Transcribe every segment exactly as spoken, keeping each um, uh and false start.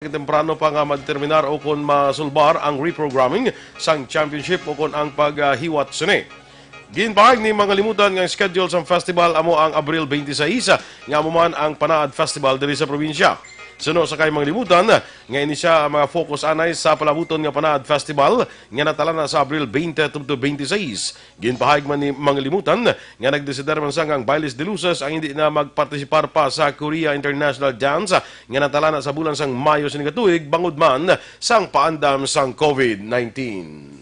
temprano pa nga magterminar o kon masulbar ang reprogramming sang championship o kon ang paghiwat sini. Ginpahayag ni Mangalimutan nga ang schedule sang festival amo ang Abril twenty-six, nga amo man ang Panaad Festival diri sa probinsya. Suno sa kay Mangalimutan, nga ini sia ang mga focus anay sa palabuton nga Panaad Festival nga natalana sa Abril twenty tubtob twenty-six. Ginpahayag man ni Mangalimutan nga nagdesider man sang ang Bailes de Luces ang hindi na magpartisipar pa sa Korea International Dance nga natalana sa bulan sang Mayo sini nga tuig bangod man sang paandam sang COVID nineteen.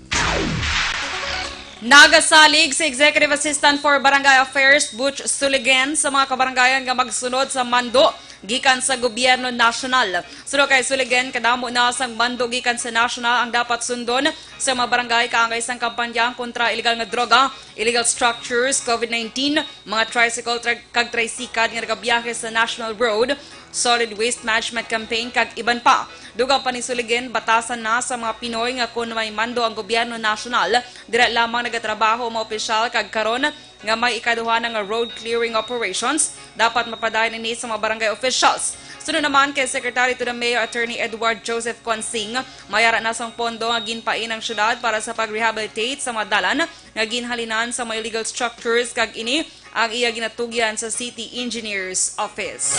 Nagasalig si Executive Assistant for Barangay Affairs Butch Suligen sa mga kabarangayan nga magsunod sa mando gikan sa gobyerno nasyonal. Suno kay Suligen, kadamo na sang mando gikan sa nasyonal ang dapat sundon sa mga barangay kaangay sang kampanya kontra illegal nga droga, illegal structures, COVID nineteen, mga tricycle tra- kag tricycad nga nagabiyahe sa national road, solid waste management campaign, kag iban pa. Dugang pa ni Suligen, batasan na sa mga Pinoy nga kon may mando ang gobyerno nasyonal, dira lamang nagatrabaho ang mga opisyal, kag karon nga may ikaduha na nga road clearing operations, dapat mapadayon ini sa mga barangay officials. Sunod naman kay Secretary to the Mayor Attorney Edward Joseph Consing, may ara na sang pondo nga ginpain ang syudad para sa pag-rehabilitate sa mga dalan nga ginhalinan sa mga illegal structures, kag ini ang iya ginatugyan sa City Engineer's Office.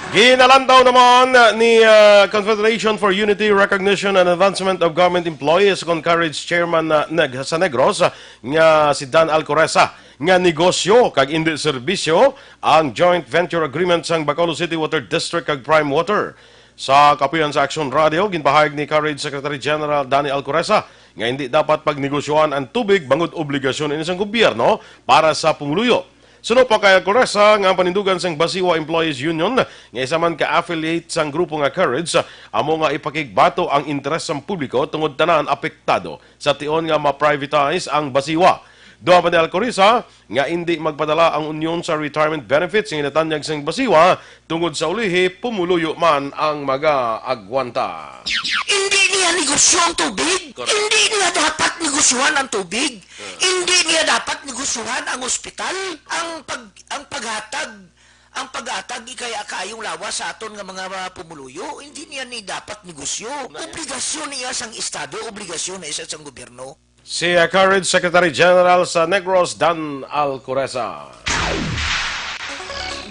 Ginalantaw naman ni, ah, Confederation for Unity, Recognition and Advancement of Government Employees, kon CAREDS, Chairman, ah, Neg-, sa Negros, ah, nga si Dan Alcoreza, nga negosyo kag indi serbisyo ang joint venture agreement sang Bacolod City Water District kag Prime Water. Sa kapuyan sa Action Radio, ginpahayag ni CAREDS Secretary General Danny Alcoreza nga hindi dapat pagnegosyohan ang tubig bangod obligasyon ini sang gobyerno para sa pumuluyo. Suno pa kay Alcoreza nga ang panindugan sang Basiwa Employees Union, nga isa man ka affiliate sang grupo nga CAREDS, amo nga ipakigbato ang interes sang publiko tungod tanan apektado sa tion nga ma-privatize ang Basiwa. Duha pa ni Alcoreza nga indi magpadala ang union sa retirement benefits nga ginatanyag sang Basiwa tungod sa ulihi pumuluyo man ang mag-aagwanta. Hindi niya negosyo ang tubig. Correct. Hindi niya dapat negosyohan ang tubig. Hindi niya dapat negosyohan ang ospital, ang pag-, ang paghatag, ang paghatag kay kaayong lawas sa aton nga mga pumuluyo. Hindi niya ni dapat negosyo. Obligasyon niya sang estado, obligasyon na isa sang gobyerno. Si, uh, current Secretary General sa Negros, Dan Alcoreza.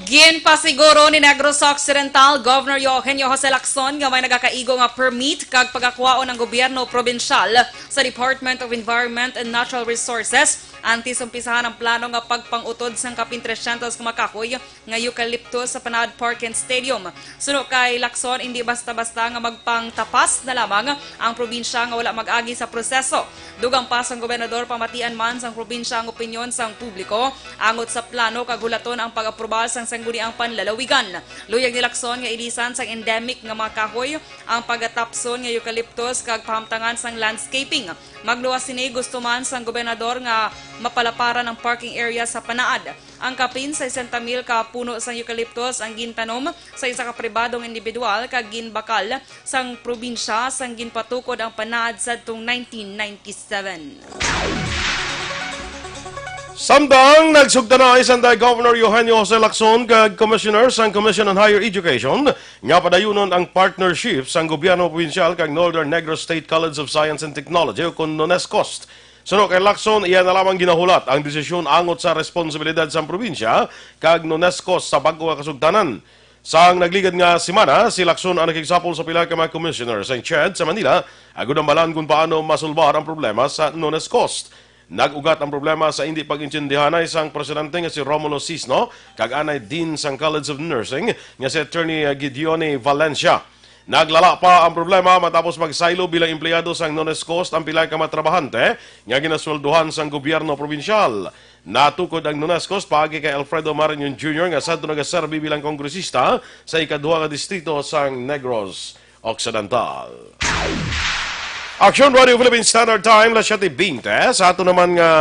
Ginpasiguro ni Negros Occidental Governor Eugenio Jose Lacson nga may nagakaigo nga permit kag pagakwaon ang gobyerno probinsyal sa Department of Environment and Natural Resources antes umpisahan ang plano nga pagpang-utod sang kapin trescientos ka mga kahoy nga eucalyptus sa Panaad Park and Stadium. Suno kay Lacson, indi basta-basta nga magpangtapas na lamang ang probinsya nga wala mag-agi sa proseso. Dugang pa sang gobernador, pamatian man sang probinsya ang opinyon sang publiko angot sa plano kag hulaton ang pag-aprobar sang sangguniang panlalawigan. Luyag ni Lacson nga ilisan sang endemic nga mga kahoy ang pagatapson nga eucalyptus kag pahamtangan sang landscaping. Magluwas sini, gusto man sang gobernador nga mapalaparan ang parking area sa Panaad. Ang kapin sesenta mil ka puno sang eucalyptus ang gintanom sa isa ka pribadong individual kag ginbakal sang probinsya sang ginpatukod ang Panaad sadtong nineteen ninety-seven. Samtang nagsugta na Sanday Governor Eugenio Jose Lacson kag Commissioner sang Commission on Higher Education nga padayunon ang partnership sang gobyerno probinsyal kag Northern Negros State College of Science and Technology o kon NONESCOST. Suno kay Lacson, iya na lamang ginahulat ang desisyon angot sa responsibilidad sang probinsya kag NONESCOST sa bag-o nga kasugtanan. Sang nagligad nga semana, si Lacson ang nakigsapol sa pila ka mga commissioner sang CHED sa Manila agud hambalan kon paano masulbar ang problema sa NONESCOST. Nag-ugat ang problema sa indi pag-intindihanay sang presidente nga si Romulo Sisno kag anay Dean sang College of Nursing nga si Attorney Gideone Valencia. Naglala pa ang problema matapos magsaylo bilang empleyado sang NONESCOST ang pila ka mga trabahante nga ginasweldohan sang gobyerno probinsyal. Natukod ang NONESCOST paagi kay Alfredo Marañon Junior nga sadto nagaserbi bilang kongresista sa ikaduha nga distrito sang Negros Occidental. Action Radio Philippine Standard Time, las siete veinte. Sa ato naman nga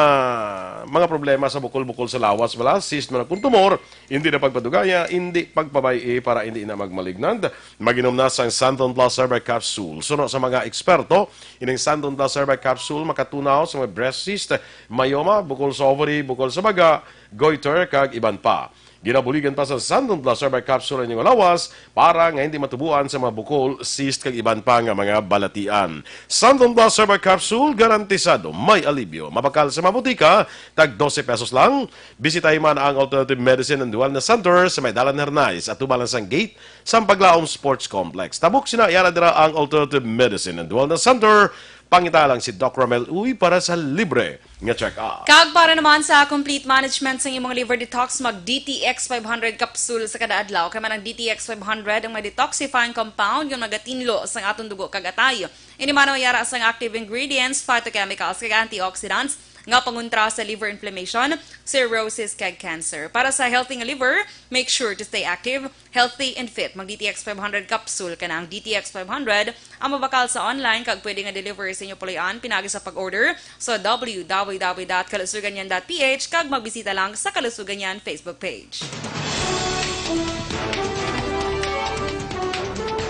mga problema sa bukol-bukol sa lawas, bala, cyst man akong tumor, hindi na pagpadugaya, hindi pagpabay-i para hindi na magmalignant. Mag-inom na sang Santon Plus Herbal Capsule. Suno sa mga eksperto, ining Santon Plus Herbal Capsule makatunaw sa mga breast cyst, myoma, bukol sa ovary, bukol sa baga, goiter, kag iban pa. Ginabuligan pa sa Sandon Plus Herbal Capsule ang inyong lawas para nga hindi matubuan sa mga bukol, cyst, kag iban pa nga mga balatian. Sandon Plus Herbal Capsule, garantisado may alibyo. Mabakal sa mga botika, tag dose pesos lang. Bisitahi man ang Alternative Medicine and Wellness Center sa may Dalan Hernais, atubang lang sang gate sang Paglaom Sports Complex. Tabok sina, yara dira ang Alternative Medicine and Wellness Center. Pangita lang si Doc Romel Uy para sa libre nga check-up. Kag para naman sa complete management sang imong liver detox, mag D T X five hundred capsule sa kada adlaw. Kay man ang D T X five hundred ang may detoxifying compound nga magatinlo sang aton dugo kag atay. Ini man ang yara sang active ingredients, phytochemicals, kag antioxidants nga pangontra sa liver inflammation, cirrhosis, kag cancer. Para sa healthy nga liver, make sure to stay active, healthy, and fit. Mag D T X five hundred capsule ka na. Ang D T X five hundred ang mabakal sa online kag pwede nga deliver sa inyo puloy-an pinagi sa pag-order sa w w w dot kalusuganyan dot p h kag magbisita lang sa Kalusuganyan Facebook page.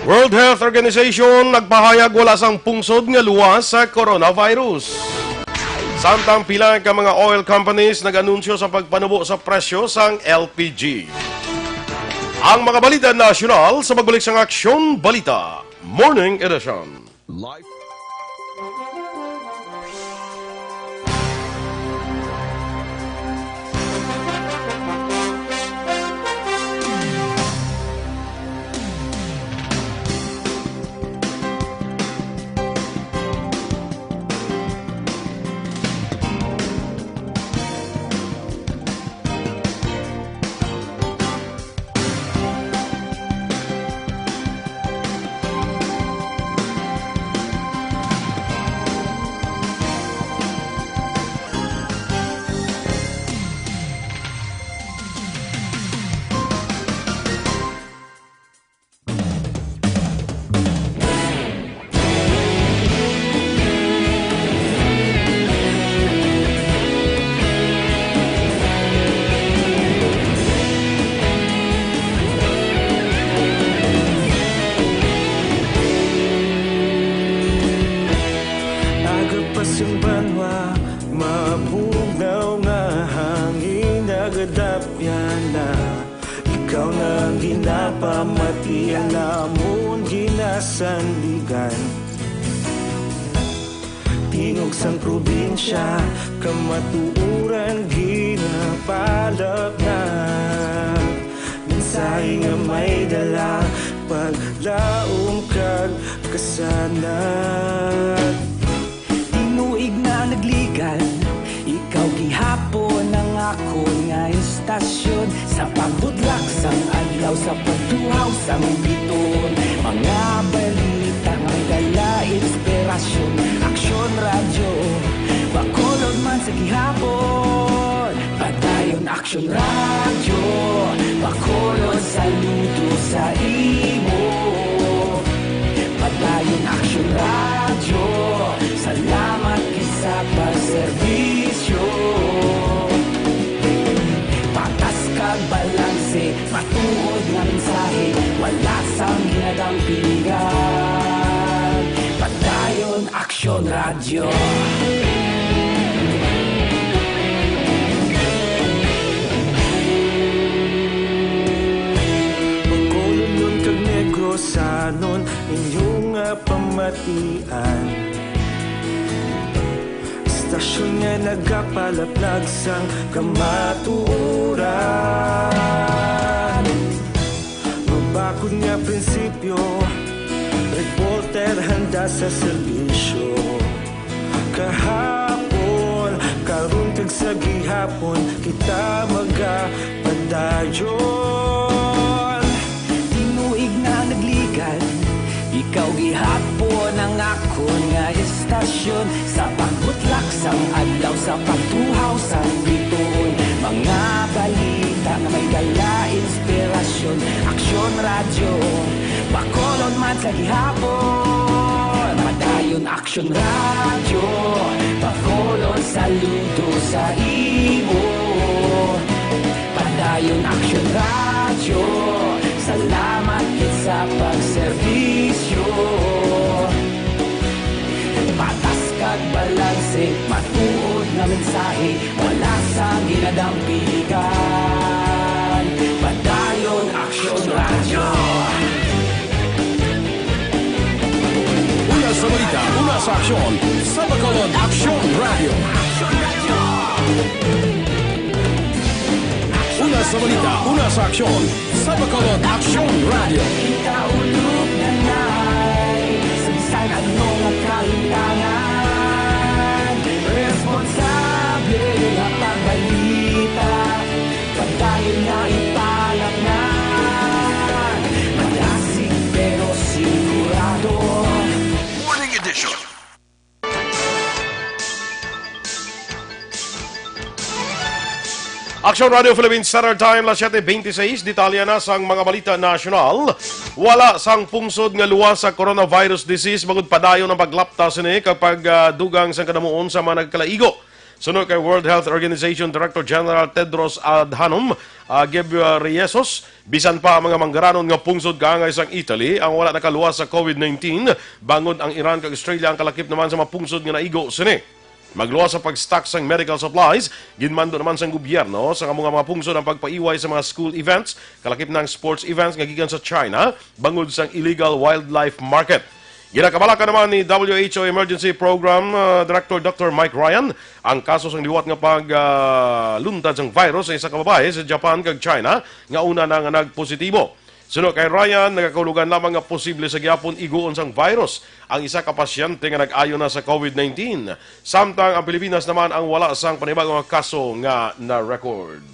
World Health Organization nagpahayag wala sang pungsod nga luwas sa coronavirus. Samtang pila ka mga oil companies nag-anunsyo sa pagpanubo sa presyo sang L P G. Ang mga balita nasyonal sa pagbalik sang Aksyon Balita Morning Edition. Live. Aga pa sing banwa, mabugnaw nga hangin, nagadapyan na. Ikaw na ang ginapamatian, amon ginasandigan. Tingog sang probinsya, kamatuoran ginapalapnag. Mensahe nga may dala, paglaom kag kasanag. Tinuig na nagligan, ikaw gihapon ang akon nga istasyon. Sa pagbutlak sang adlaw, sa pagtuhaw sang bituon, mga balita nga may dala inspirasyon. Aksyon Radyo Bacolod man sa gihapon. Padayon Aksyon Radyo Bacolod, saludo sa imo. Padayon Aksyon Radyo, salamat gid sa pagserbisyo. Patas kag balanse, matuod nga mensahe, wala sang ginadampingan. Padayon Aksyon Radyo. Bacolodnon kag Negrosanon, inyo nga pamatian. Istasyon nga nagapalaplag sang kamatuoran. Mabakod nga prinsipyo, reporter handa sa serbisyo. Kahapon, karon kag sa gihapon, kita magapadayon. Tinuig na nagligan, ikaw gihapon ang akon nga istasyon. Sa pagbutlak sang adlaw, sa pagtuhaw sang bituon, mga balita nga may dala inspirasyon. Aksyon Radyo Bacolod man sa gihapon. Padayon Aksyon Radyo Bacolod, saludo sa imo. Padayon Aksyon Radyo, salamat gid sa pagserbisyo. Patas kag balanse, matuod nga mensahe, wala sang ginadampingan. Sa aksyon, sa Bacolod Aksyon Radio. Una sa balita, una sa aksyon, sa Bacolod Aksyon Radio. Kita ulog na nai, sa bisan ano nga kalimtangan, responsable nga pagbalita, padayon nga ipalatnan, malasig pero sigurado. Morning Edition. Aksyon Radio Philippines Standard Time, las siete veintiséis. Detalye na sang mga balita nasyonal. Wala sang pungsod nga luwas sa coronavirus disease bangod padayon ang paglapta sini kag pagdugang sang kadamuon sa mga nagkalaigo. Suno kay World Health Organization Director General Tedros Adhanom, ah, Ghebreyesus, bisan pa ang mga manggaranon nga pungsod kaangay sang Italy ang wala nakaluwas sa COVID nineteen, bangod ang Iran kag Australia ang kalakip naman sa mga pungsod nga naigo sini. Magluwas sa pag-stock sang medical supplies, ginmando naman sang gobyerno sa amo nga mga pungsod ang pagpaiway sa mga school events, kalakip na ang sports events nga gikan sa China, bangod sang illegal wildlife market. Ginakabalakan naman ni W H O Emergency Program, ah, Director Doctor Mike Ryan ang kaso sang liwat nga pag, ah, luntad sang virus sa isa ka babaye sa Japan kag China nga una na nga nagpositibo. Suno kay Ryan, nagakahulogan lamang nga posible sa gihapon iguon sang virus ang isa ka pasyente nga nag-ayo na sa COVID nineteen, samtang ang Pilipinas naman ang wala sang panibago nga kaso nga na-record.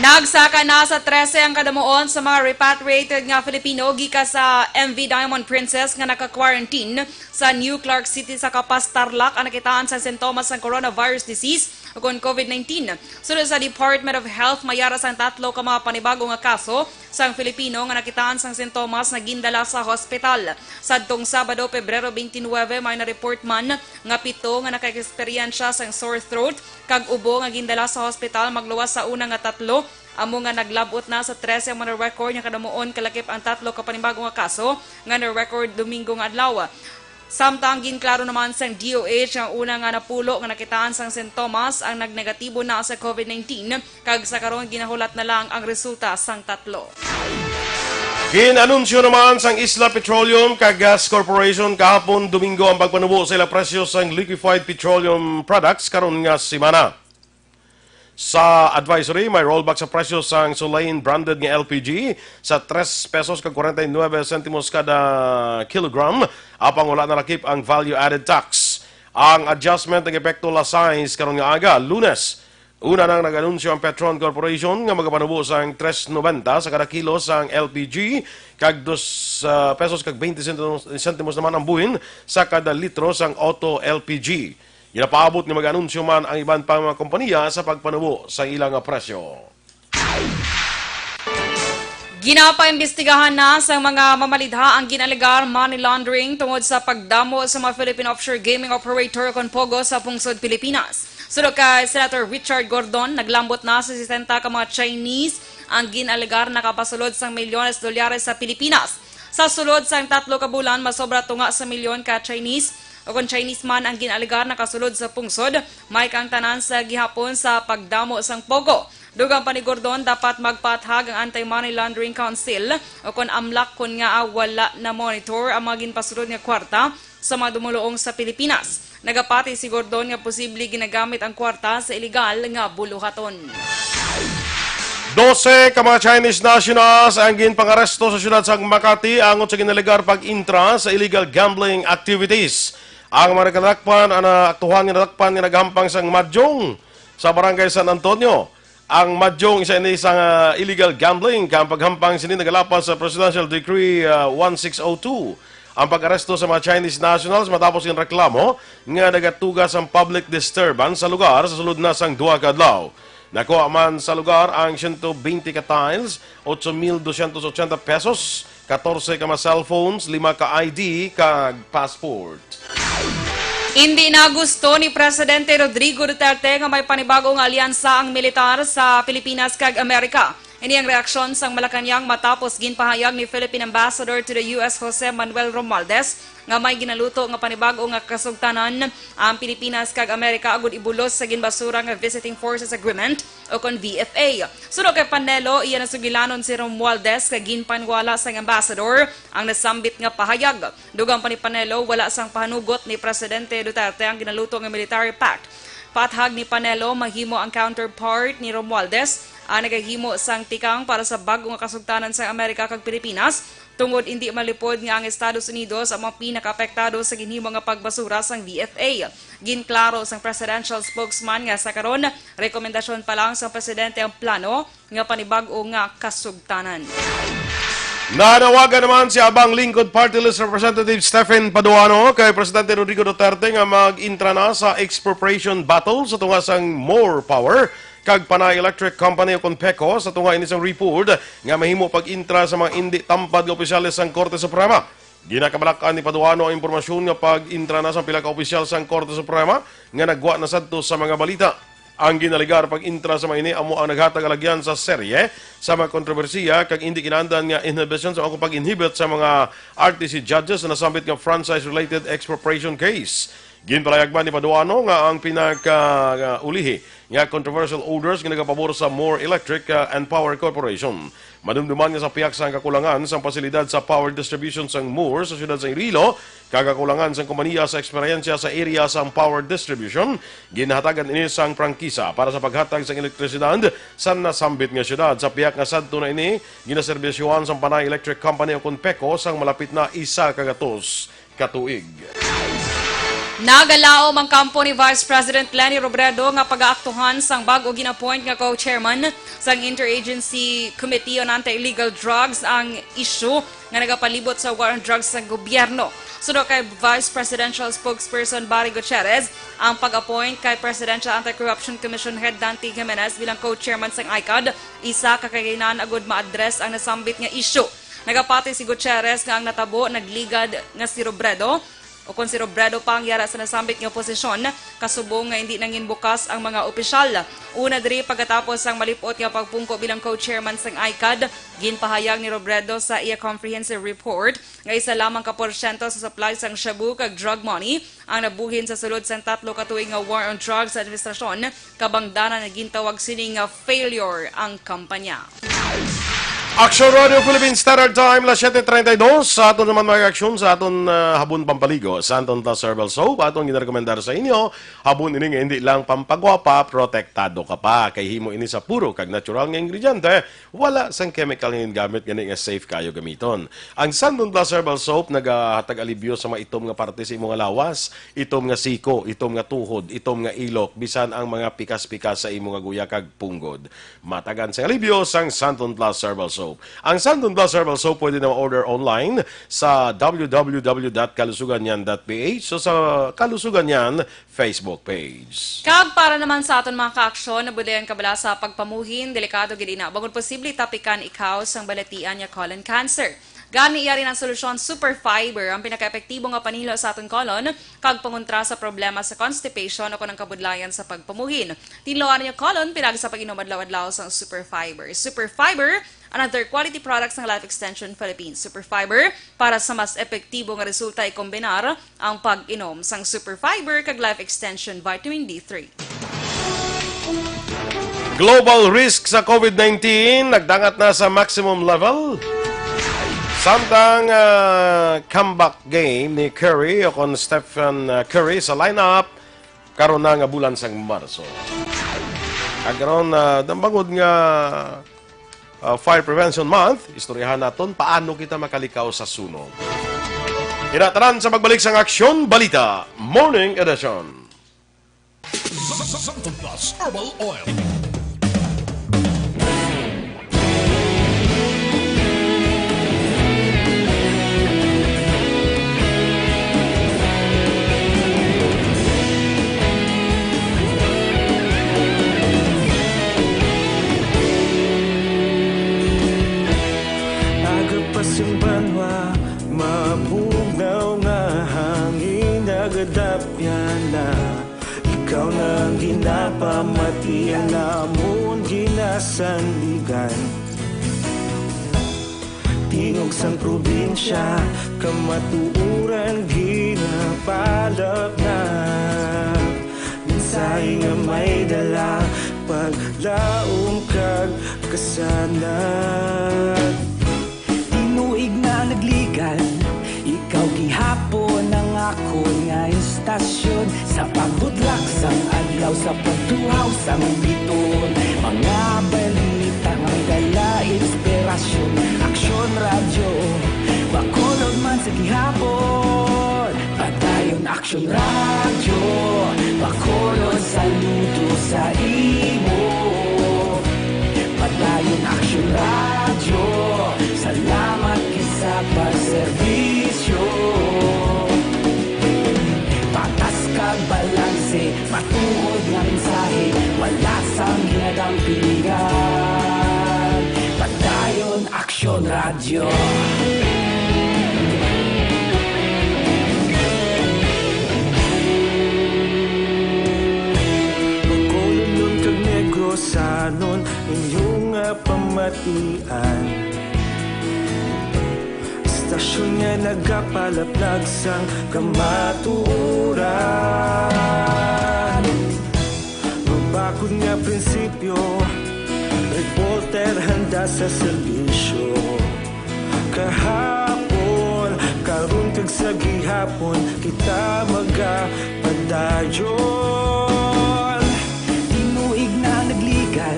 Nagsaka na sa trese ang kadamuon sa mga repatriated nga Filipino gikan sa M V Diamond Princess nga naka-quarantine sa New Clark City sa Capas, Tarlac, ang nakitaan sang sintomas sang coronavirus disease o kon COVID nineteen. Suno sa Department of Health, may ara sang tatlo ka mga panibago nga kaso sang Filipino nga nakitaan sang sintomas nga gindala sa hospital. Sadtong Sabado, Pebrero twenty-nine, may na-report man nga pito nga naka-eksperyensya sang sore throat kag ubo nga gindala sa hospital, magluwas sa una nga tatlo, amo nga naglab-ot na sa trese ang mga record nga kadamuon kalakip ang tatlo ka panibago nga kaso nga na-record Domingo nga adlaw. Samtang ginklaro naman sang D O H ang una nga napulo nga nakitaan sang sintomas ang nagnegatibo na sa COVID nineteen, kag sa karon ginahulat na lang ang resulta sang tatlo. Gin-anunsyo naman sang Isla Petroleum kag Gas Corporation kahapon Domingo ang pagpanubo sa ila presyo sang liquefied petroleum products karon nga semana. Sa advisory, may rollback sa presyo sang Solane branded nga L P G sa tres pesos kag kwarenta y nuebe sentimos kada kilogram, apang wala nalakip ang value-added tax. Ang adjustment nag-epekto alas sais karon nga aga, Lunes. Una nang nag-anunsyo ang Petron Corporation nga magapanubo sang tres noventa sa kada kilo sang L P G kag dos, ah, pesos kag twenty sentimos, sentimos naman ang buhin sa kada litro sang Auto L P G. Ginapaabot nga mag-anunsyo man ang iban pang mga kompanya sa pagpanubo sa ila nga presyo. Ginapaimbestigahan na sang mga mamalidha ang gin-alegar money laundering tungod sa pagdamo sa mga Philippine offshore gaming operator kon POGO sa pungsod Pilipinas. Suno kay Senator Richard Gordon, naglambot na sa sesenta ka mga Chinese ang gin-alegar nakapasulod sang milyones dolyares sa Pilipinas. Sa sulod sang tatlo ka bulan, masobra tunga sa milyon ka Chinese o kon Chinese man ang gin-alegar nakasulod sa pungsod, may kaangtanan sa gihapon sa pagdamo sang POGO. Dugang pa ni Gordon, dapat magpaathag ang Anti-Money Laundering Council o kon AMLAC kon ngaa wala na-monitor ang mga ginpasulod nga kwarta sa mga dumuluong sa Pilipinas. Nagapati si Gordon nga posible ginagamit ang kwarta sa iligal nga buluhaton. Dose ka mga Chinese nationals ang ginpangaresto sa siyudad sang Makati angot sa gin-alegar pag-intra sa illegal gambling activities. Ang mga nagkadakpan, ang naaktuhan nga nadakpan nga naghampang sang mahjong sa Barangay San Antonio. Ang mahjong isa ini sa, ah, illegal gambling, kag ang paghampang sini nagalapas sa Presidential Decree, ah, one six oh two. Ang pag-aresto sa mga Chinese nationals matapos ang reklamo nga nagatuga sang public disturbance sa lugar sa sulod na sang duha ka adlaw. Nakuha man sa lugar ang siyento bente ka tiles, ocho mil dosyentos ochenta pesos, katorse ka mga cellphones, lima ka I D, kag passport. Indi na gusto ni Presidente Rodrigo Duterte nga may panibago nga alyansa ang militar sa Pilipinas kag Amerika. Ini ang reaksyon sang Malacañang matapos ginpahayag ni Philippine Ambassador to the U S Jose Manuel Romualdez nga may ginaluto nga panibag-o nga kasugtanan ang Pilipinas kag Amerika agud ibulos sa ginbasura nga Visiting Forces Agreement o kon V F A. Suno kay Panelo, iya nasugilanon si Romualdez nga ginpanwala sang ambassador ang nasambit nga pahayag. Dugang pa ni Panelo, wala sang pahanugot ni Presidente Duterte ang ginaluto nga military pact. Pathag ni Panelo, mahimo ang counterpart ni Romualdez ang nagahimo sang tikang para sa bag-o nga kasugtanan sang Amerika kag Pilipinas, tungod indi malipod nga ang Estados Unidos ang mga pinakaapektado sa ginhimo nga pagbasura sang V F A. Ginklaro sang presidential spokesman nga sa karon, rekomendasyon pa lang sang presidente ang plano nga panibag-o nga kasugtanan. Nanawagan naman si Abang Lingkod Party List Representative Stephen Paduano kay Presidente Rodrigo Duterte nga mag-intra na sa expropriation battle sa tunga sang More Power kag Panay Electric Company o kon PECO, sa tunga ini sang report nga mahimo pag-intra sa mga indi tampad nga opisyales sang Korte Suprema. Ginakabalak-an ni Paduano ang impormasyon nga pag-intra na sang pila ka opisyal sang Korte Suprema nga nagwa na sadto sa mga balita. Ang ginalegar pag-intra sa mga ini amo ang naghatag alagyan sa serye sa mga kontrobersiya kag indi kinaandan nga inhibition sa, o pag-inhibit sa mga R T C judges sa nasambit nga franchise-related expropriation case. Ginpalayag man ni Paduano nga ang pinakaulihi nga controversial orders nga nagapabor sa More Electric, uh, and Power Corporation. Madumduman nga sa pihak sang kakulangan sang pasilidad sa power distribution sang More sa siyudad sa Iloilo, kag kakulangan sang kompanya sa eksperyensya sa area sang power distribution, ginhatagan ini sang prangkisa para sa paghatag sang elektrisidad sa nasambit nga siyudad. Sa pihak nga sadto na ini, ginaserbisyohan sang Panay Electric Company o kon PECO sang malapit na isa ka gatos ka tuig. Nagalaom ang kampo ni Vice President Leni Robredo nga pagaaktuhan sang bag-o gin-appoint nga co-chairman sang Interagency Committee on Anti-Illegal Drugs ang issue nga nagapalibot sa war on drugs sa gobyerno. Suno kay Vice Presidential Spokesperson Barry Gutierrez, ang pag-appoint kay Presidential Anti-Corruption Commission Head Dante Jimenez bilang co-chairman sang ICAD, isa ka kakahinan agud ma-address ang nasambit nga issue. Nagapati si Gutierrez nga ang natabo nagligad nga si Robredo, o kon si Robredo pa ang yara sa nasambit nga posisyon, kasubong nga indi nangin bukas ang mga opisyal. Una diri, pagkatapos sang malip-ot nga pagpungko bilang co-chairman sang ICAD, ginpahayag ni Robredo sa iya comprehensive report nga isa lamang ka porsyento sa supply sang shabu kag drug money ang nabuhin sa sulod sang tatlo ka tuig nga war on drugs sa administrasyon, kabangdanan nga gintawag sini nga failure ang kampanya. Aksyon Radio Philippine Standard Time, las siete treinta y dos. Sa aton naman mga aksyon sa aton, ah, habon pampaligo, Santon Plus Herbal Soap, aton ginarekomendar sa inyo. Habon ini nga hindi lang pampagwapa, protektado ka pa. Kay himo ini sa puro kag natural nga ingrediente, wala sang chemical nga gingamit, gani nga safe kayo gamiton. Ang Santon Plus Herbal Soap nagahatag alibyo sa mga itom nga parte sa imo nga lawas, itom nga siko, itom nga tuhod, itom nga ilok, bisan ang mga pikas-pikas sa imo nga guya kag punggod. Matagan sang alibyo sang Santon Plus Herbal Soap. Ang Santon Plus Herbal Soap pwede na ma-order online sa w w w dot kalusuganyan dot p h o sa Kalusugan Yan Facebook page. Kag para naman sa aton mga kaaksyon, nabudlayan ka bala sa pagpamuhin, delikado gid ina, bangod posible tapikan ikaw sang balatian nga colon cancer. Gani, yari ang solusyon, Super Fiber, ang pinakaepektibo nga panhilo sa aton colon kag pangontra sa problema sa constipation o kon ang kabudlayan sa pagpamuhin. Tinluan ang inyong colon pinagi sa pag-inom adlaw-adlaw sang Super Fiber. Super Fiber, another quality product sang Life Extension Philippines. Super Fiber, para sa mas epektibo nga resulta, ikombinar ang pag-inom sang Super Fiber kag Life Extension Vitamin D three. Global risk sa COVID nineteen nagdangat na sa maximum level. Samtang, ah, comeback game ni Curry o kon Stephen, ah, Curry sa lineup karon na nga bulan sang Marso. Kag karon, ah, nambangod nga, ah, Fire Prevention Month, istoryahan naton paano kita makalikaw sa sunog. Ina tanan sa pagbalik sang Aksyon Balita Morning Edition. Santon Plus Herbal Oil. Agapas ang banwa, mabugnaw nga hangin, nagadapyan na. Ikaw na ang ginapamati, ang amon ginasandigan. Tingog sang probinsya, kamatuoran ginapalapnag. Mensahe nga may dala, paglaom kag kasanag. Tinuig na nagligan, ikaw gihapon ang akon nga istasyon. Sa pagbutlak sang adlaw, sa pagtuhaw sang bituon, mga balita nga may dala inspirasyon. Aksyon Radyo, Bacolod man sa gihapon. Padayon Aksyon Radyo, Bacolod, saludo sa imo. Padayon Aksyon Radyo, salamat gid sa pagserbisyo. Patas kag balanse, matuod nga mensahe, wala sang ginadampigan. Padayon Aksyon Radyo. Bacolodnon kag Negrosanon, inyo nga pamatian. Istasyon nga nagapalaplag sang kamatuoran. Mabakod nga prinsipyo, reporter handa sa serbisyo. Kahapon, karon kag sa gihapon, kita magapadayon. Tinuig na nagligan,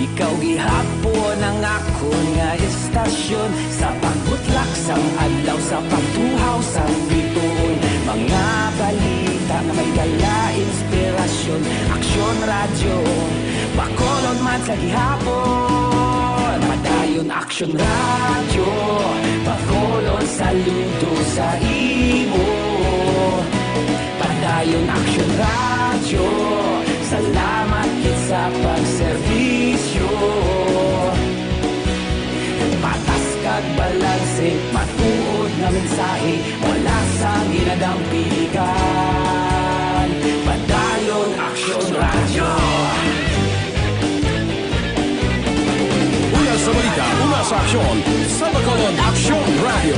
ikaw gihapon ang akon nga istasyon. Sa pagbutlak sang adlaw, sa pagtuhaw sang bituon, mga balita nga may dala inspirasyon. Aksyon Radyo, Bacolod man sa gihapon. Padayon Aksyon Radyo, Bacolod, saludo sa imo. Padayon Aksyon Radyo, salamat gid sa pagserbisyo. Patas kag balanse, matuod nga mensahe, wala sang ginadampigan. Padayon Aksyon Radyo. Una sa balita, una sa aksyon, sa Bacolod Aksyon Radyo.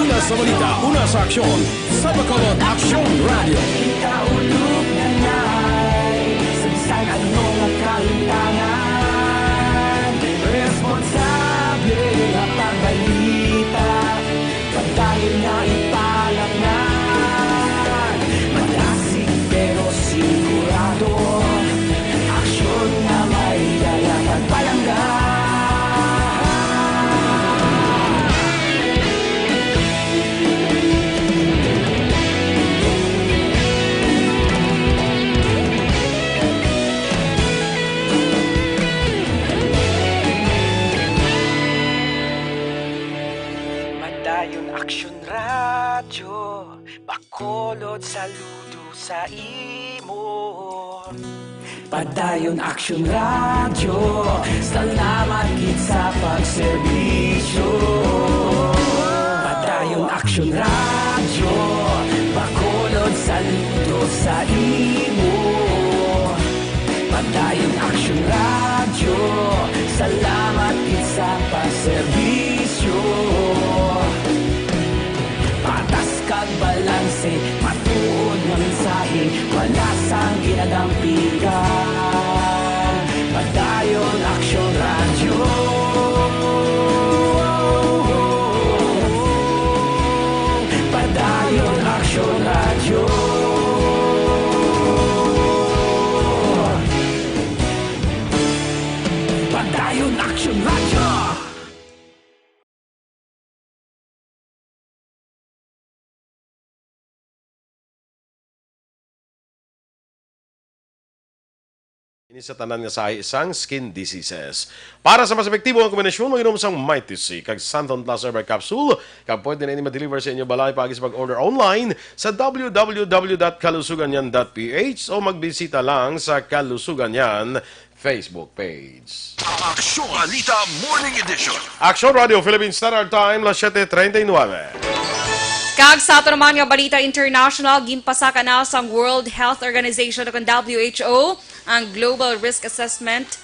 Una sa balita, una sa aksyon, sa Bacolod Aksyon Radyo. Kaulog na nay, sa bisan ano nga kahitangan, responsable nga pagbalita. Padayon nga ipalapnag, madasig pero sigurado. Aksyon nga may dala kag palangga. Padayon Aksyon Radyo, Bacolod, saludo sa imo. Padayon Aksyon Radyo, salamat gid sa pagserbisyo. Padayon Aksyon Radyo, Bacolod, saludo sa imo. Padayon Aksyon Radyo, salamat gid sa pagserbisyo. Patas kag balanse, matuod nga mensahe, wala sang ginadampigan. Padayon Aksyon Radyo. Padayon Aksyon Radyo. Padayon Aksyon Radyo. Ini sa tanan nga sahi sang skin diseases. Para sa mas epektibo nga kombinasyon, mag-inom sang Mighty C kag Santon Plus Herbal Capsule, kag pwede na ini ma-deliver sa inyo balay paagi sa pag-order online sa w w w dot kalusugan yan dot p h o magbisita lang sa Kalusugan Yan Facebook page. Aksyon Balita Morning Edition. Aksyon Radio Philippine Standard Time, las siete treinta y nueve. Kag sa ato naman nga balita international, ginpasaka na sang World Health Organization o kang W H O ang Global Risk Assessment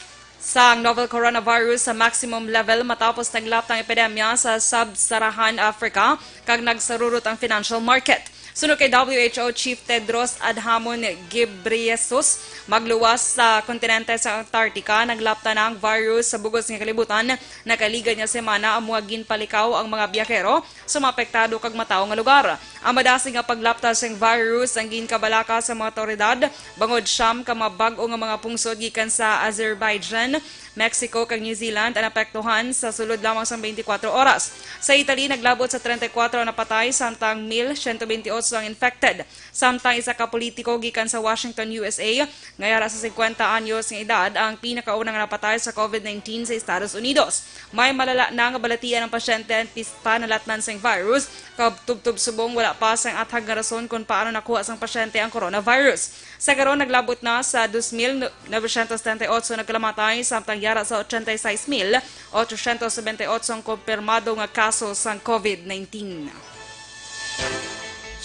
sang novel coronavirus sa maximum level matapos naglapta ang epidemya sa Sub-Saharan Africa kag nagsarurot ang financial market. Suno kay W H O Chief Tedros Adhanom Ghebreyesus, magluwas sa kontinente sa Antarctica, naglapta na ang virus sa bug-os nga kalibutan. Nakaligad nga semana ang mga ginpalikaw ang mga biyahero sa mga apektado kag matawo nga lugar. Ang madasig nga paglapta sang virus ang ginkabalaka sa mga awtoridad bangod siyam ka mga bag-o nga mga pungsod gikan sa Azerbaijan, Mexico, kag New Zealand ang naapektuhan sa sulod lamang sang twenty-four oras. Sa Italy, naglabot sa treinta y cuatro ang napatay, samtang mil siyento bentiocho ang infected. Samtang isa ka politiko gikan sa Washington, U S A, nga yara sa singkwenta anyos nga edad ang pinakauna nga napatay sa COVID nineteen sa Estados Unidos. May malala na nga balatian ang pasyente antes pa nalatnan sang virus, kag tubtob subong wala pa sang athag nga rason kon paano nakuha sang pasyente ang coronavirus. Sa karon, naglabot na sa dos mil novecientos setenta y ocho nagkalamatay, samtang yara sa ochenta y seis mil ochocientos setenta y ocho ang kumpirmado nga kaso sang COVID nineteen.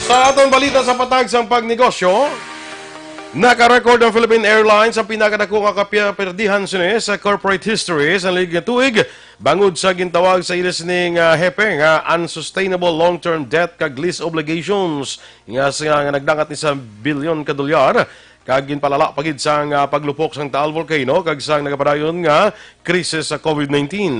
Sa aton balita sa patag sang pagnegosyo, naka-record ang Philippine Airlines ang pinakadako nga kaperdihan sini sa corporate history sa nalig nga tuig, bangod sa gintawag sa ila sini nga hepe nga unsustainable long-term debt kag lease obligations nga sa, nga nagdangat ni sa bilyon ka dolyar, kag ginpalala pa gid sang, ah, paglupok sang Taal Volcano kag sang nagapadayon nga krisis sa COVID nineteen.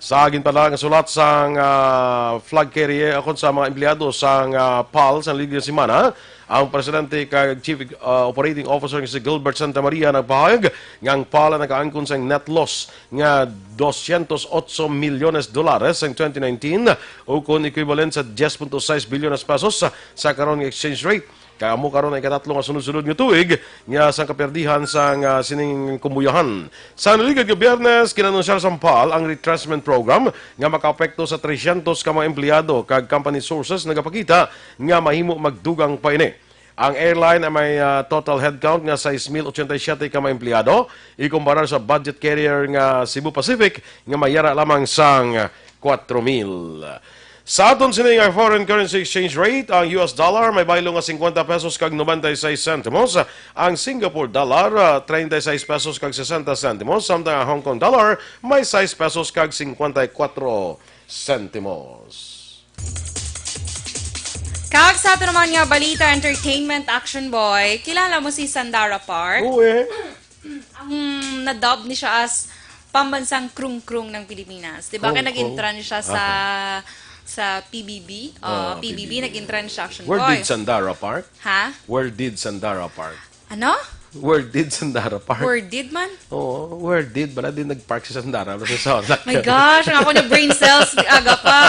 Sa ginpadala nga sulat sang, ah, flag carrier akon sa mga empleyado sang, ah, pal sa nalig nga semana, ang presidente kag chief, ah, operating officer nga si Gilbert Santa Maria nagpahayag nga ang pal nakaangkon sang net loss nga doscientos ocho milyones dolares sang twenty nineteen, ukon equivalent sa diyes punto sais bilyones pesos sa, sa karon nga exchange rate. Kag amo karon ang ikatatlo nga sunod-sunod nga tuig nga sang kaperdihan sang, ah, sining kumbuyahan. Sa naligad nga Biyernes, kinanunsyar sang pal ang retrenchment program nga makaapekto sa tresyentos ka mga empleyado, kag company sources nagapakita nga mahimo magdugang pa ini. Ang airline ay may, ah, total headcount nga sais mil ochenta y siyete ka mga empleyado, ikumparar sa budget carrier nga Cebu Pacific nga may yara lamang sang kuwatro mil. Sa aton sini nga foreign currency exchange rate, ang U S dollar may baylo nga singkwenta pesos kag nobenta y seis sentimos, ang Singapore dollar, ah, treinta y seis pesos kag sesenta sentimos, samtang ang Hong Kong dollar may sais pesos kag singkwenta y kuwatro sentimos. Kag sa ato naman nga balita, entertainment, Action Boy, kilala mo si Sandara Park? Oo, eh. Ang na-dub ni siya as pambansang krungkrung ng Pilipinas. Di ba? Kaya Krungkrung? Nag-intran siya sa, Aha. Sa P B B. Oh, Oh, P B B, P B B. Nag-intran siya, Action Where Boy. Did Sandara Park? Ha? Where did Sandara Park? Ano? Where did Sandara Park? Where did man? Oo, where did? Bala din nag-park si Sandara. Basta sa otak. My gosh, ang ako na brain cells, aga pa.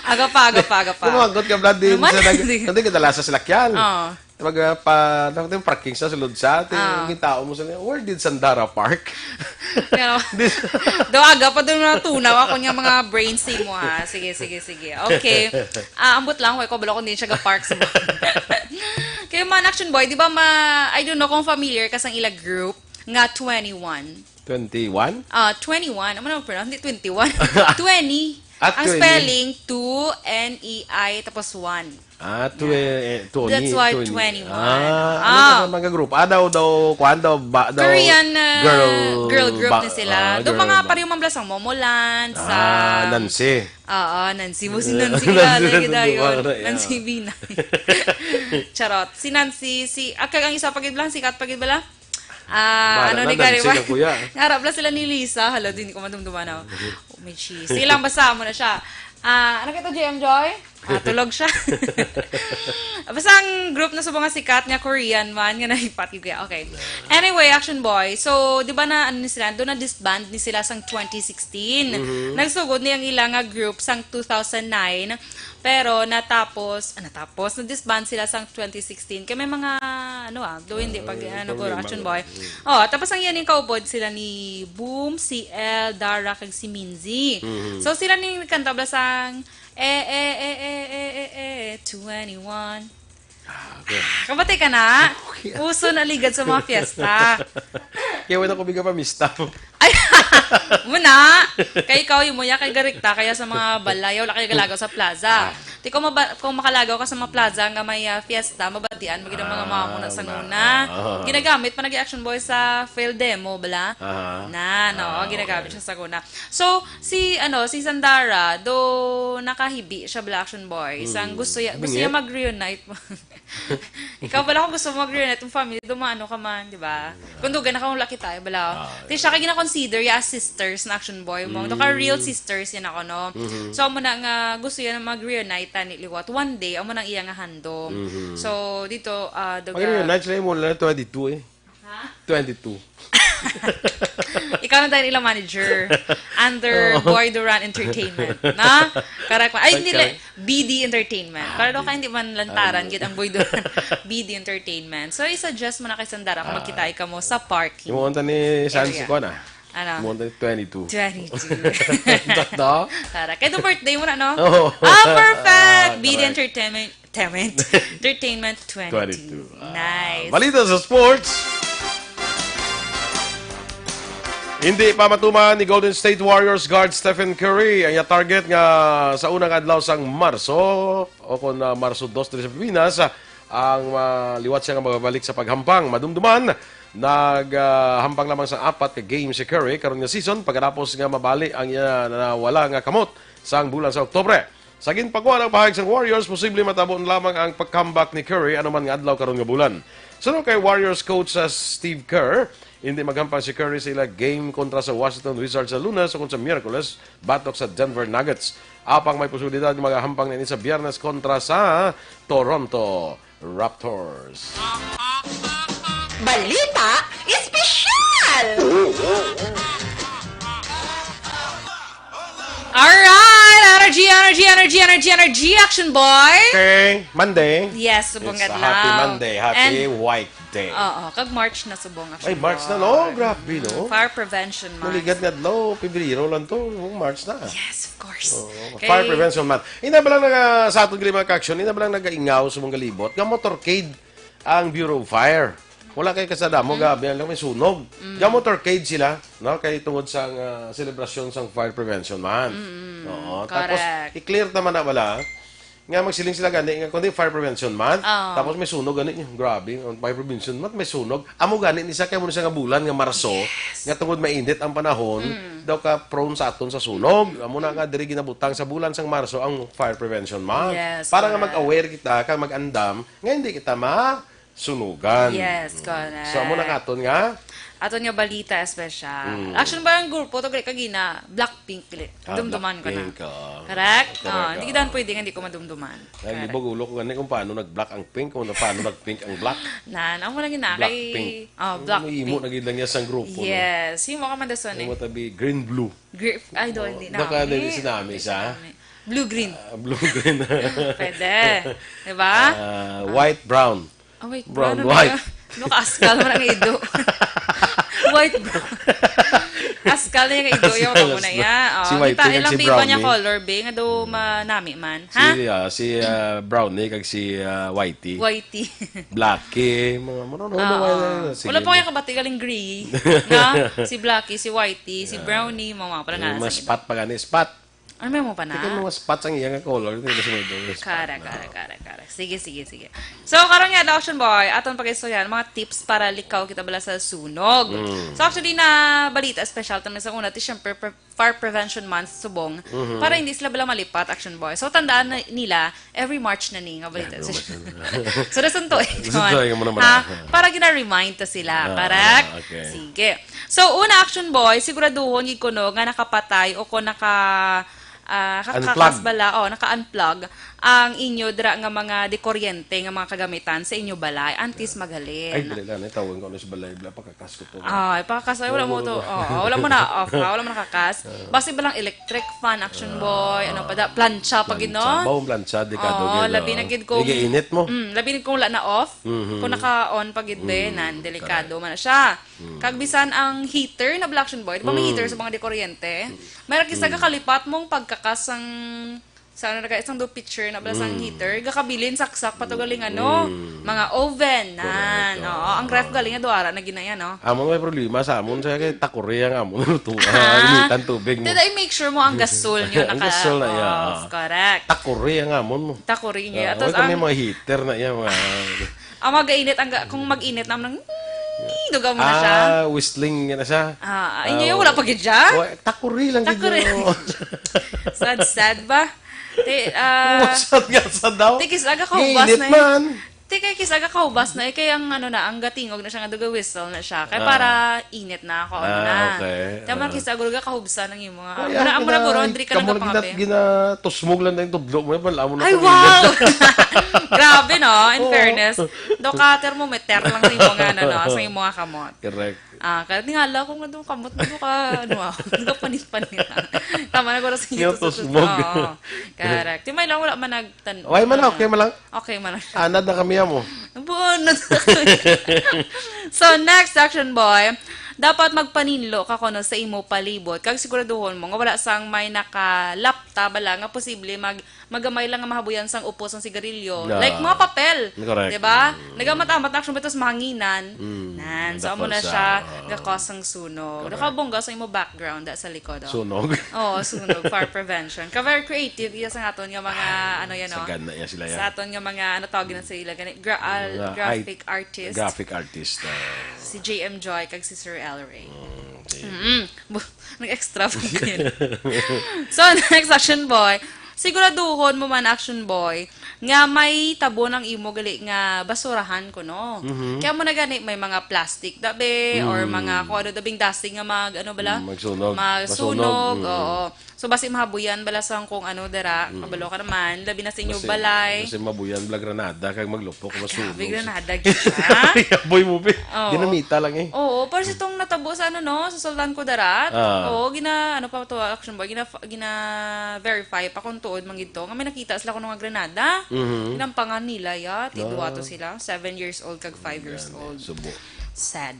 Aga pa, aga pa, aga pa. Kumangkot ka, bala din Naman, sa nag-, hindi. Hindi ka dala sa salakyan. Oo. Mag, ah, pa, dapat yung parking sa sulod sa atin, Ah. Yung tao mo sa, "Where did Sandara park?" Pero, This do aga pa doon natunaw ako niya mga brain sim mo, ha. Sige, sige, sige. Okay. Ah, ambot lang, wala ko, bala ko din siya ga-park sa mga. Kaya man, Action Boy, di ba ma-, I don't know kung familiar ka sa ila group nga twenty-one. Twenty-one? Ah, twenty-one. Ano man ang pronounce? Hindi, twenty-one. Twenty. Ah, Ang twenty. Spelling, two, N E I, tapos one. Ah, twe-, Yeah. eh, Tony, That's why Tony. Twenty-one. Ah, ano Ah. Sa mga group? Ah, daw, daw, kuwan daw, ba, daw, Korean, ah, girl girl group ba-, ni sila. ah, Daw girl mga ba-, pareho man bala sang Momoland, sa ah, Nancy. Oo, Nancy. Mo si Nancy, Nancy kilala Nancy kita yun. Duwara, yeah. Nancy Binay. Charot. Si Nancy, si, ah, kag ang isa pa gid lang, sikat pa gid bala? Ah, Bala ano na, ni Gary Nancy White? Ka, kuya. Nga, harap lang sila ni Lisa. Hala, di ko madumduman, oh. Oh, may cheese. Sige lang, basta mo na siya. Ah, ano kito, J M Joy? Ah, tulog siya. Basta ang group na subong nga sikat nga Korean man, nga nahipat, yun kaya. Okay. Anyway, Action Boy. So, di ba na, ano ni sila, doon na disband ni sila sang twenty sixteen. Mhm. Nagsugod ni ang ila nga group sang two thousand nine. Pero natapos, ah, natapos, na-disband sila sang twenty sixteen. Kaya may mga, ano ah, do hindi pag, Ah, ano, problema Action na. Boy. Mm. Oh, tapos ang yan yung kaupod sila ni Boom, si El, Dara, kag si Minzy. Mhm. So, sila ni nagkanta bala sang, eh, eh, eh, eh, eh, eh, eh, twenty-one. Ah, okay. Kabatay ka na? Okay. Uso na ligad sa mga fiesta. Kaya wala ko bigyan pa mista. Ay, muna. Kay ikaw, yung muya kay garikta, kaya sa mga balay, wala kayo galagaw sa plaza. Ah. Di ko maba-, kung makalagaw ka sa mga plaza nga may, ah, fiesta, mabatian mo gid ang mga Ah, mamo na sa na, nguna. ah. Ginagamit pa na gid Action Boy sa field demo, bala? Aha. Na, no, Ah, ginagamit okay. siya sa nguna. So, si, ano, si Sandara, do nakahibi siya, bala, Action Boy. Sang Mm. gusto ya-, gusto Bingit? niya mag-reunite. Ikaw pala, kung gusto mo mag-reunite, yung family, dumano ka man, di ba? Kung dugan na kang laki tayo, bala. Ah, Di siya kay gina-consider ya as sisters na Action Boy mo. Do ka real Mm. sisters yan ako, no? Mhm. So, amo na nga gusto yan mag-reunite tani liwat. One day, amo nang iya nga handom. Mhm. So, dito, ah, do ka Mag-reunite sila mo na twenty-two eh. Ha? Twenty-two. Ikaw na tayo ilang manager under Oo. Boy Duran Entertainment. Na? Correct man. Ay, hindi Correct. lang. B D Entertainment. Ah, Para daw B D. ka hindi man lantaran, Ano? gid ang Boy Duran. B D Entertainment. So, i-suggest mo na kay Sandara kung Ah. magkita ka mo sa parking Himuon ta ni Sans area. ko na. Ano? Himuon ta ni twenty-two. Twenty-two. Totoo? Tara. Kaya the birthday mo na, no? Oo. Ah, perfect! Ah, B D correct. Entertainment. Entertainment. Entertainment twenty-two. Twenty-two. Ah, Nice. balita sa sports. Hindi pa matuman ni Golden State Warriors guard Stephen Curry ang iya target nga sa unang adlaw sang Marso o kon, ah, Marso dos diri sa Pilipinas, ah, ang, ah, liwat siya nga magbalik sa paghampang. Madumduman, nag, ah, hampang lamang sa apat ka game si Curry karon nga season pagkatapos nga mabali ang iya nawala nga kamot sang bulan sa Oktubre. Sa ginpagwa ng pahayag sang Warriors, posible matabo na lamang ang pag-comeback ni Curry anuman nga adlaw karon nga bulan. Suno kay Warriors coach sa Steve Kerr, hindi maghampang si Curry sa ila game kontra sa Washington Wizards sa Lunes o sa Miyerkules batok sa Denver Nuggets. Apang may posibilidad nga magahampang niya sa Biyernes kontra sa Toronto Raptors. Balita Espesyal! Alright! Energy, energy, energy, energy, energy, Action Boy! Okay, Monday. Yes, subong It's a adlaw. happy Monday. Happy And White Day. Oo, kag March na subong, Action Ay, March na, Boy. no? Grabe, no? Mm, Fire Prevention Month. Maligat nga adlaw, Pebrero lang to. March na. Yes, of course. Oo. Okay. Fire Prevention Month. Ina ba lang naga, sa aton gali mga ka-action, ina ba lang nagaingaw sa mong galibot nga motorcade ang Bureau of Fire? Wala kay kasada mo, Mm. gabi lang may sunog. Mm. Nga motorcade sila, no? Kay tungod sa, ah, selebrasyon sang Fire Prevention Month. Mm, Oo. Tapos, correct. i-clear naman na wala nga magsiling sila gani nga kundi Fire Prevention Month. Oo. Tapos may sunog gani, yung grabe, ang Fire Prevention Month, may sunog. Amo gani ni sa kay mo ni sa nga bulan nga Marso, Yes. nga tungod mainit ang panahon, Mm. daw ka prone sa aton sa sunog. Amo na nga diri ginabutang sa bulan sang Marso ang Fire Prevention Month. Yes, Para nga correct. mag-aware kita, kag mag-andam, nga hindi kita ma sunugan. Yes, correct. So, amo na nga aton nga? Aton nga balita espesyal. Mm. Action ba ang grupo to? Kagina, Blackpink, gali. Ah, Dumduman ko na. Blackpink, oo. Correct? Correct, Ah, hindi oo. kita pwede nga hindi ko madumduman. Naglibog Correct. ulo ko gani kung paano nag-black ang pink, kung paano nag-pink ang black. Nan, amo na gina kay Blackpink. Oh, Blackpink. May imo na gid lang niya sang grupo, no? Yes, himo ka man dason eh. Imo tabi green blue. Gri-, ay, do, Oh, hindi baka nami. dili si nami Hindi siya. si nami. Blue green. Ah, blue green. Pwede. Diba? Ah, white brown. Ah, wait, Brown, brown na white. ba? Ano ka, askal mo na nga ido? White brown. Askal na yung ido, yung Askal, mo na askal. ya. Oh, Si White kita, yung ilang si iba niya Brownie. color, be, nga do manami man. Ha? Si, ah, si, ah, Brownie kag si, ah, Whitey. Whitey. Blackie, mga, mga, mga, Oo. mga, sige. Wala pa kaya kabati galing gray. Na? Si Blackie, si Whitey, si Ah. Brownie, mga, mga pala Yung na mga sa spot pa gani, spot. Ano may mo pa na? Tingnan mo, spot ang iyang color. Tingnan mo sa mga doon, spot Kara, na. kara, kara, kara. Sige, sige, sige. So, karon nga, Action Boy, aton pag-istoryahan, mga tips para likaw kita bala sa sunog. Mm. So, actually, na balita special taman sa una, ti syempre, pre-, Fire Prevention Month subong, Mhm. para hindi sila bala malipat, Action Boy. So, tandaan na nila, every March na ni, nga balita. Every March na. So, nasunto eh. Nasunto eh, muna, muna. Ha? Para gina-remind ta sila, Ah, correct? okay. Sige. So, una, Action Boy, siguraduhon gid kuno nga nakapatay o kung naka, ah, ka-, Unplug. kakas bala, oh, naka-unplug ang inyo dira nga mga dekuryente nga mga kagamitan sa inyo balay antes maghalin. Ay, dali lang, eh, tawag ko ano sa balay, bala, pakakas ko to. Ah, pakakas, ay, wala mo to. Oo, wala mo na off, ha? Wala mo nakakas. Ah. Basi ba lang electric fan, Action Ah, Boy, ano pa da, plancha pa gid, no? plancha. Bawang plancha, delikado Oo, gid, labi oh. na gid kung Nag-iinit mo. Mm, labi na kung wala na off. Mhm. Kung naka-on pa gid, be, Mm, nan, delikado correct. man na siya. Mm. Kag bisan ang heater na bala, Action Boy, di ba may Mm. heater sa mga dekuryente? Mm. May ra kisa Mm. kakalipat mong pagkakas ang Sa ano na ka, isang do pitcher na bala sang Mm. heater, gakabilin saksak pa to galing ano, Mm. mga oven, nan. Correct, Oo, oo, ang ref oo. galing nga duara na ginaya, no? Amon may problema sa amon, sa kay takuri ang amon lutuan, Ah. initan tubig mo. Dada, i-make sure mo ang gasol nyo Ang naka-, gasol na iya, off. ah. Correct. Takuri ang amon mo. Takuri nyo. Ah, Atos wala kami ang mga heater na iya, mga Ang mag-init, ang ga-, kung mag-init naman, nang, dugaw mo na siya. Ah, whistling na siya. Ah, inyo Ah, yung wala pa gid siya? wa-, takuri lang gid Takuri yun. lang gid siya. Sad, sad ba? Ti, ah, Wa, sad nga, sad daw. ti, kis aga kahubas Init na eh. man. Ti, kay kis aga kahubas na eh. Kay ang ano na, ang gatingog na siya nga duga whistle na siya. Kay Ah. para init na, kaon Ah, na. okay. Tama, Ah. kis aga kahubsan ang imo nga. Kaya Mura, mura gina-, guro, Andri ka kamo lang nagkapangape. gina-, ginatusmog lang na yung tudlo mo, eh, wala mo na Ay, pag-init. wow! Grabe, no? In Oo. fairness, do ka thermometer lang sa imo nga, ano, no? Sa imo nga kamot. Correct. Ah, kaya tingala ko nga do kamot mo, do ka, ano, ah, do ka panit-panit, ah. Tama na, guro, sa Yung inyo, tusmog. Oo. Correct. Yung may lang, wala man nagtan-, Why man, ano, okay man lang. Okay man lang. Anad na kami, amo. Buo na to. So, next, Action Boy, dapat magpaninlo ka kuno sa imo palibot. Kag siguraduhon mo nga wala sang may nakalapta bala nga posible mag-, magamay lang nga mahabuyan sang upos sang sigarilyo. Yeah. Like mga papel. Correct. Di ba? Mm. Nagamat-amat na, Action Boy, tapos mahanginan. Mm. Nan. So, amo na Dapat siya, sa, oo. gakos ang sunog. Correct. Nakabungga sa imo background, da, sa likod, oh. Sunog. Oo, sunog. Fire prevention. Ka very creative iya sa aton nga mga, ano yan, Sa no? gana niya sila yan. Sa aton nga mga, ano tawag na sila, gani, gra-, al-, Mga graphic art-, artist. graphic artist, ah. Si J M Joy kag si Sir L Ray. Mm, si Mm-mm. Bu-, nag-extra pa kayo. So, next, Action Boy. Siguraduhon mo man, Action Boy, nga may tabon ang imo gali nga basurahan kuno. Mhm. Kaya mo na gani may mga plastic dabi or Mm. mga kung ano dabing dusty nga mag, ano bala? Mm, magsunog. Magsunog, Masunog, mm. oo. So, basi mahabuyan bala sang kung ano dira, Mm. kabalo ka naman, labi na sa inyo Basi, balay. basi mabuyan bala granada kag maglupok, masunog. Grabe, granada gyud siya. Aboy mo, be. Oo. Dinamita lang eh. Oo, pero si tong natabo sa ano, no, sa Sultan Kudarat. Ah. Oo, gina, ano pa to, Action Boy, gina, gina-verify pa kung tuod man gid to. Nga may nakita sila kuno nga granada. Mhm. Ginampangan nila, ya. Ti duha to Ah. sila. Seven years old kag five years Gani, old. subo. Sad.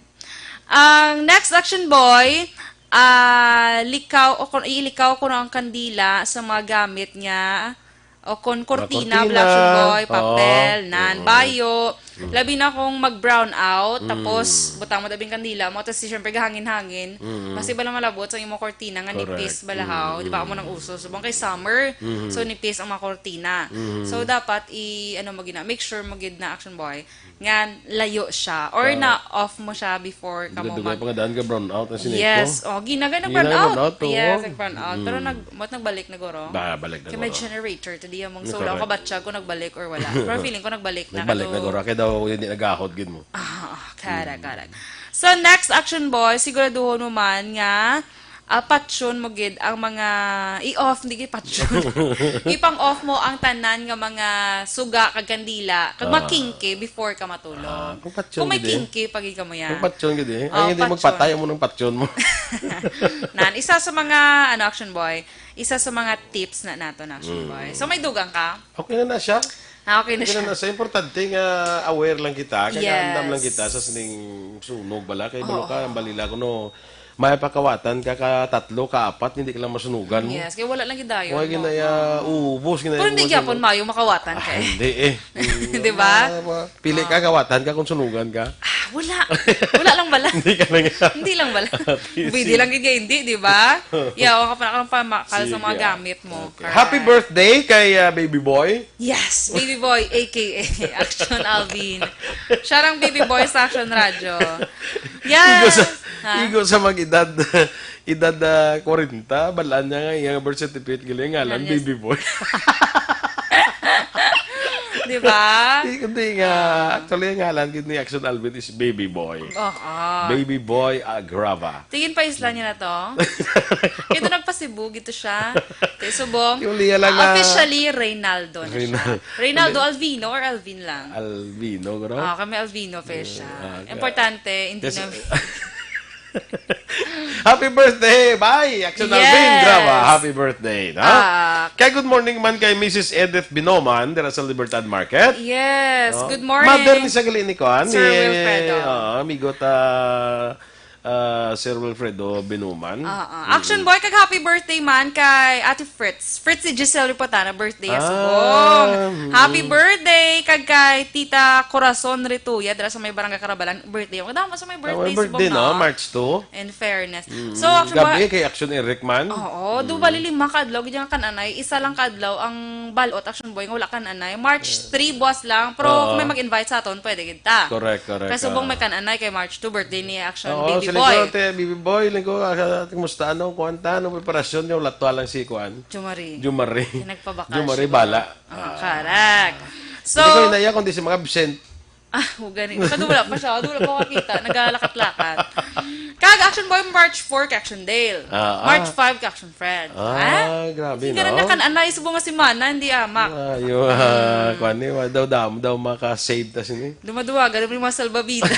Ang next, Action Boy, ah, likaw o kun, ilikaw kuno ang kandila sa mga gamit nga o kun Mga kurtina, kurtina. Black Action Boy, Oo. papel, nan, Mm. bayo. Mm. Labi na kung mag-brown out, Mm. tapos butang mo tabing kandila mo, tapos siyempre gahangin-hangin. Mm. Mas iba lang malabot sa imong kurtina nga Correct. nipis balahaw, Mm, di ba? Amo mm. nang uso. Subong kay summer, Mm. so nipis ang mga kurtina. Mm. So dapat i, ano mo gina, make sure mo gid na, Action Boy, nga layo siya or Correct. na-off mo siya before ka mo Dugay-dugay mag- pa nga daan ka brown out, ang sinig ko. Yes. Oh, ginaga na Ginaga brown out. brown out, oo. Yes, nag-brown out. Pero Mm. nag-, what, nagbalik na guro? Ba, balik na Kaya may guro. generator, to di among Correct. solo. Ako batya ko nagbalik or wala. Pero feeling ko nagbalik na. Nagbalik na Kado guro. Kaya daw, hindi nagahod gid mo. Ah, correct, Mm. correct. So, next, Action Boy, siguraduhon mo man nga, ah, patyon mo gid ang mga, i-off, hindi gid patyon. Ipang-off mo ang tanan nga mga suga kag kandila, kag Ah. makingke before ka matulog. Ah, kung patyon Kung may gid eh. kingke, pag ikaw mo yan. Kung patyon gid eh. Oh, Ay, hindi patyon. magpatay mo ng patyon mo. Nan, isa sa mga, ano, Action Boy, isa sa mga tips na nato na, Action Mm. Boy. So, may dugang ka? Okay na na siya. Ah, okay na Okay na siya. na siya. Importante nga aware lang kita. Kaya Yes. andam lang kita sa sining sunog bala. Kay balo Oo. ka, ang balila ko, no, may pakawatan ka, ka tatlo, ka apat, hindi ka lang masunugan mo. Yes, kaya wala lang gidayon Wala mo. ginaya, Oo. ubos, ginaya Pero hindi ubos gyapon mo. mayo makawatan ka Ah, eh. hindi eh. Di ba? Wala, wala. Pili ka, Ah. kawatan ka kung sunugan ka. Ah, wala. Wala lang bala. Hindi ka lang. Hindi lang bala. Busy. Pwede lang gid nga hindi, di ba? Yawa ka pa, nakapamakal sa Sige. mga gamit mo. Okay. Correct. Happy birthday kay, ah, baby boy. Yes, baby boy, A K A Action Alvin. Siya rang baby boy sa Action Radio. Yes. Igo sa, Ha? igo sa mag-edad, edad, ah, kwarenta, balaan niya nga iyang birth certificate, gali, ngalan, Ngalan niya. baby boy. Di ba? Di, hindi nga. Ah. Actually, ang ngalan gid ni Action Alvin is Baby Boy. Oo. Baby Boy Agrava. Tingin pa isla niya na to. Ito nagpasibu, gito siya. Kay subong, Yung Lia lang ah, na officially, Reynaldo na siya. Reynal-, Reynaldo hindi. Alvino or Alvin lang? Alvino, guro? Ah, kami Alvino pa siya. Ah, okay. Importante, hindi Yes. na Happy birthday! Bye! Action Alvin, Yes. Graba, happy birthday, no? Ah. Kay good morning man kay Missus Edith Binoman, dira sa Libertad Market. Yes, No? good morning. Mother ni sa gali ni Kuan, Sir ni, Wilfredo. Oo, amigo ta, ah, Sir Wilfredo Binuman. Ah, ah. Mm. Action Boy, kag happy birthday man kay Ate Fritz. Fritz si Giselle Ripatana, birthday ya Ah, subong. mm. Happy birthday kag kay Tita Corazon Rituya, dira sa may Barangay Carabalan, birthday. Ang damo sa may Ah, may birthday birthday, subong, no? no? March two. In fairness. Mm. So, Action Gabi Boy, kay Action Eric man. Oo, do Mm. bali lima ka adlaw gid nga kan-anay, isa lang ka adlaw ang balot, Action Boy, nga wala kan-anay. March three buwas lang, pero Oo. kung may mag-invite sa aton, pwede gid ta. Correct, correct, Kay subong ah. may kan-anay kay March two, birthday ni Action Oo, Baby sa Boy. lingkod, te, Baby Boy, lingkod, ah, kumusta, ano, kuwan ta, ano, preparasyon niyo, latwa lang si kuwan. Jumari. Jumari. Nagpabakasyon. Jumari, bala. Ah, Ah. correct. So, Hindi ko hinaya kung di si mga absent. Ah, o gani. Kadu wala pa siya. Kadu wala pa makita. Nagalakat-lakat. Kag Action Boy, March four kay Action Dale. Ah, March ah. five kay Action Fred. Ah, Ah, grabe, sige, no? na kan-anay subong nga semana, hindi amak. Ayo, ah, Mm. kuwan ni, wa daw damo daw maka-save ta sini. Dumaduwagan mo yung mga salbabida.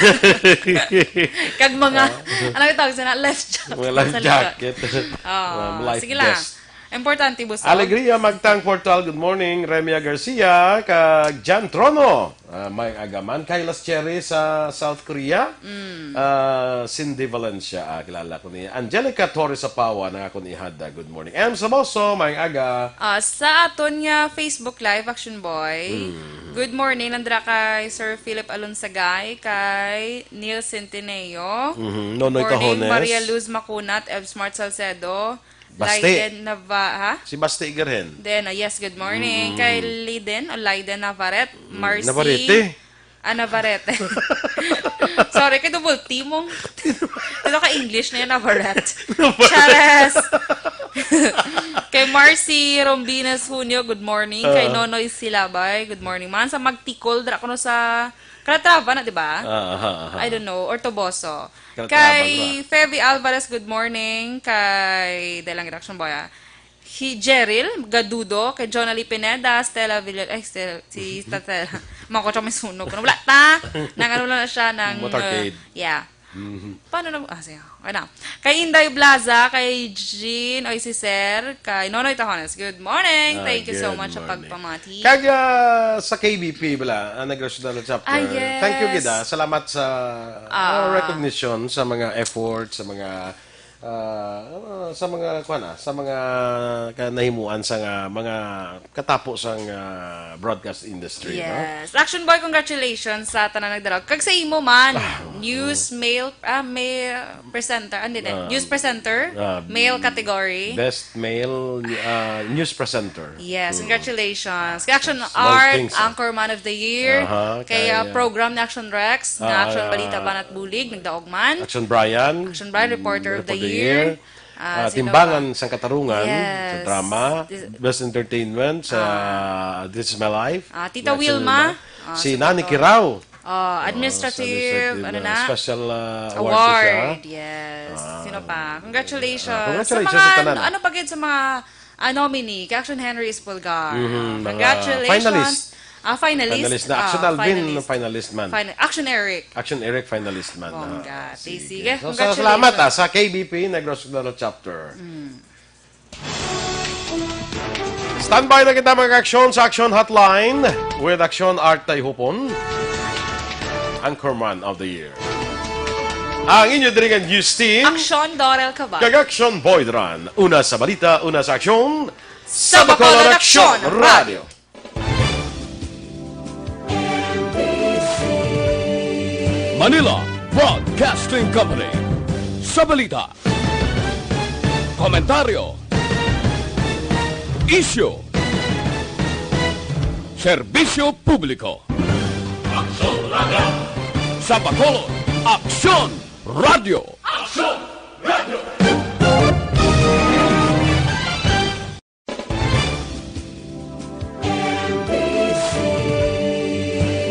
Kag mga, Ah. ano yung tawag sana? Life jacket. Mga life Sa liga. jacket. Ah, Um, life sige lang. vest. Importante, Busog. Alegria Magtang Portal, good morning. Remia Garcia, kag Jan Trono. Ah, may agaman. Kay Las Cherry sa South Korea. Mm. Ah, Cindy Valencia, ah, kilala ko ni Angelica Torres Apawa, nga akon ihada. Good morning. M Samoso, may aga. Ah, sa aton nga Facebook Live, Action Boy. Mm. Good morning, nandra kay Sir Philip Alonsagay, kay Neil Centineo. Mhm. Nonoy Morning, Tahones. Maria Luz Macunat, Ev Smart Salcedo, Basti. Leiden Nava-, ha? Si Basti Igarhen. Then, uh, yes, good morning. Mm. Kay Liden o Leiden Navarrete, Mm, Marcy. Navarrete. Ah, Navarrete. Sorry, kay double T mong. Dito ka English na yun, Navarrete. Navarrete. Chares! Kay Marcy Rombines Junio, good morning. Kay Ah. Nonoy Silabay, good morning. Man, sa Magtikol, dra kuno sa Calatrava na, di ba? Ah, aha, aha. I don't know, or Toboso. Kay Calatrava, di ba? Feby Alvarez, good morning. Kay, dahil lang reaction boy, ah. Si Jeril Gadudo, kay Jonali Pineda, Stella Villar, ay, Stella, si Tatela. Mako siya may sunog. Wala ta! Nang ano lang na siya, nang, Motorcade. uh, yeah. Mhm. Paano na? Ah, sige. Okay na. Kay Inday Blaza, kay Jean, oy, si Sir, kay Nonoy Tahones. Good morning. Ah, Thank you so good much sa morning. pagpamati. Kag, ah, sa K B P, bala, ah, Negros Chapter. Ah, yes. Thank you, gid, ah. Salamat sa, ah, Ah. recognition sa mga effort, sa mga, ah, sa mga, kuwan, ah, sa mga kanahimuan sa nga, mga katapo sang, ah, broadcast industry, no? Yes. Action Boy, congratulations sa tanan nagdala. Kag sa imo man, Ah, news, mm. male, ah, may, ah, presenter, ah, hindi, hindi. Ah, News presenter, ah, male mm, category. Best male, ah, news presenter. Yes, Mm. congratulations. Kay Action Small Art, things, ah. Anchorman of the Year. Aha, Kay, kay, ah, ah, program ni Action Rex, ah, na Action ah, Balita, Banat Bulig, nagdaog man. Action Brian, Action Brian, mm, Reporter of the Reporter of the Year. Year. Ah, Ah, sino Timbangan pa? Sang Katarungan, sa Yes. drama, This Best Entertainment, sa Ah. This Is My Life, Ah, Tita Action Wilma. Wilma. Ah, Si sino Nani to? Kirao. Ah, Ah, administrative, sa administrative, ano ah, na? special, ah, award siya. Award, yes. Ah. Sino pa? Congratulations. Ah, congratulations Sa mga, sa tanan. ano pa gid sa mga, ah, nominee? Kay Action Henry Espulgar. Mhm, Ah, mga congratulations. finalist. Ah, finalist? Finalist na. Ah, Action Alvin, finalist. finalist man. Fin-, Action Eric. Action Eric, finalist man. Bongga. Ah, Sige. sige. So, So, sa-, salamat, congratulations. ah, sa K B P Negros Occidental Chapter. Mm. Standby na kita, mga aksyon, sa Action Hotline with Action Art Tayhupon, Anchorman of the Year. Ang inyo diri nga news team, Action Dorel Cabal. Kag Action Boy Dran. Una sa balita, una sa aksyon, Sa Bacolod Action Radio. Manila Broadcasting Company. Sa balita, komentaryo, isyu, serbisyo publiko. Aksyon Radio. Sa Bacolod, Aksyon Radio. Aksyon Radio.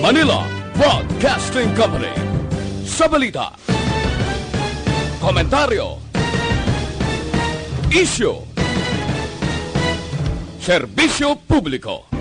Manila Broadcasting Company. Sa balita, komentaryo, isyu, serbisyo publiko.